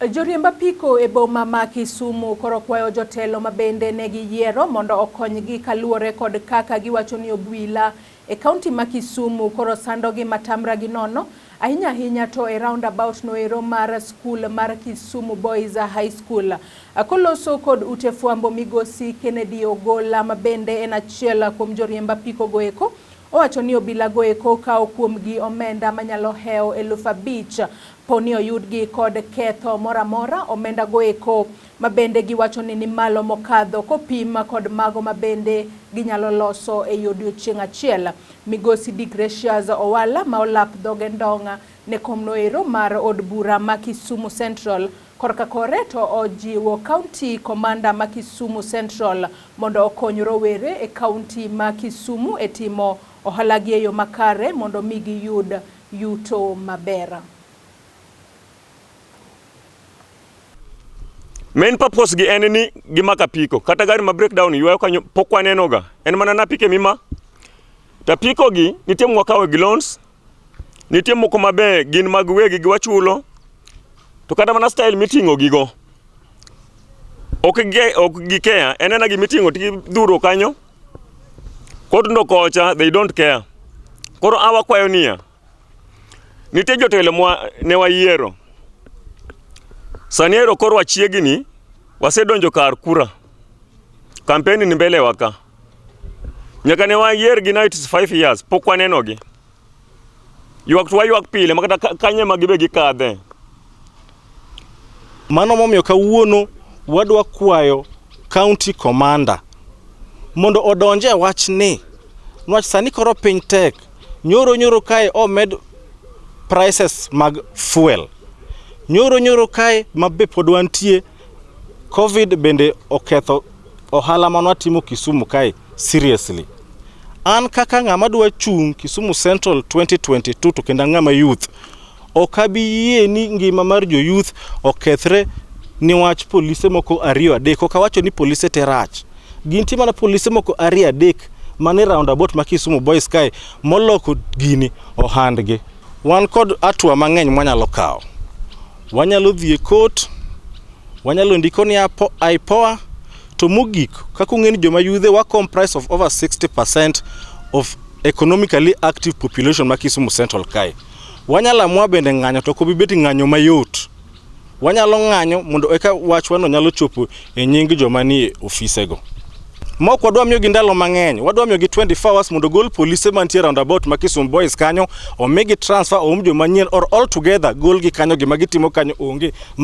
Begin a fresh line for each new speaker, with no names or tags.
Joriemb apiko e boma ma Kisumu koro kwayo jotelo ma bende ne giyiero mondo okonygi kaluwore kod kaka giwacho ni obwila e kaunti ma Kisumu koro sandogi matamra gi nono ahinya ahinya to e roundabout noero mar skul mar Kisumu Boys High School. Koloso kod ute fwambo migosi Kennedy Ogola ma bende en achiel kuom joriemb apiko goeko owacho ni obila goeko kawo kuomgi omenda manyalo hewo 5,000 poni oyudgi kod ketho moro amora. Omenda goeko ma bende giwacho ni ni malo mokadho kopim kod mago ma bende ginyalo loso e odiochieng' achiel. Migosi Degracious Owala ma olap dhoge ndong' ne kom noero mar od bura ma Kisumu Central korka kore to ojiwo County Commander ma Kisumu Central mondo okony rowere e kaunti ma Kisumu e timo ohala gi e yo makare mondo mi giyud yuto maber.
Main purpose gi en ni gimako apiko kata gari ma breakdown ywayo kanyo pok wanenoga en mana napike mima to apiko gi nitie mwakawo gi loans nitie moko mabe gin mag wegi gi wachulo to kata mana style miting'o gigo ok ok gikea en ena gimiting'o to gidhuro kanyo kotundo kocha they don't care. Koro a wakwayo niya, nitie jotelo mwa ne wayiero sani ero koro wachiegni wasedonjo kar kura kampeni ni mbele wa ka nyaka ne wayiergi now it is 5 years pok wanenogi ywak to waywak pile makata kanye ma gibe gikadhe.
Mano momiyo kawuono wadwa kwayo county commander mondo odonje e wachni niwach sani koro piny tek. Nyoro nyoro kae omed prices mag fuel. Nyoro nyoro kae ma be pod wantie Covid bende oketho ohala mane watimo Kisumu kae seriously. An kaka ng'ama dwa chung' Kisumu Central 2022 to kendo an ng'ama youth, ok abi yie ni ngima mar jo youth okethre niwach polise moko ariyo adek. Ok awacho ni polise te rach. Gintie mana polise moko ariyo adek mane roundabout ma Kisumu Boys kae moloko gini ohandgi. Wan kod hatua mang'eny mwanyalo kawo. Wanyalo dhi e court, wanyalo ndiko ni IPOA, to mogik kaka ung'e ni joma yudhe wa comprise of over 60% of economically active population ma Kisumu Central kae. Wanyalo amua bende ng'anyo to ok obi bet ng'anyo mayot. Wanyalo ng'anyo mondo eka wachwano nyalo chopo e nying joma nie ofisego. Ma ok wadwa miyogi ndalo mang'eny, wadwa miyogi 24 hours mondo gol polise mantie roundabout ma Kisumu Boys kanyo, omigi transfer, oum joma nyien or all together golgi kanyo, gima gitimo kanyo onge.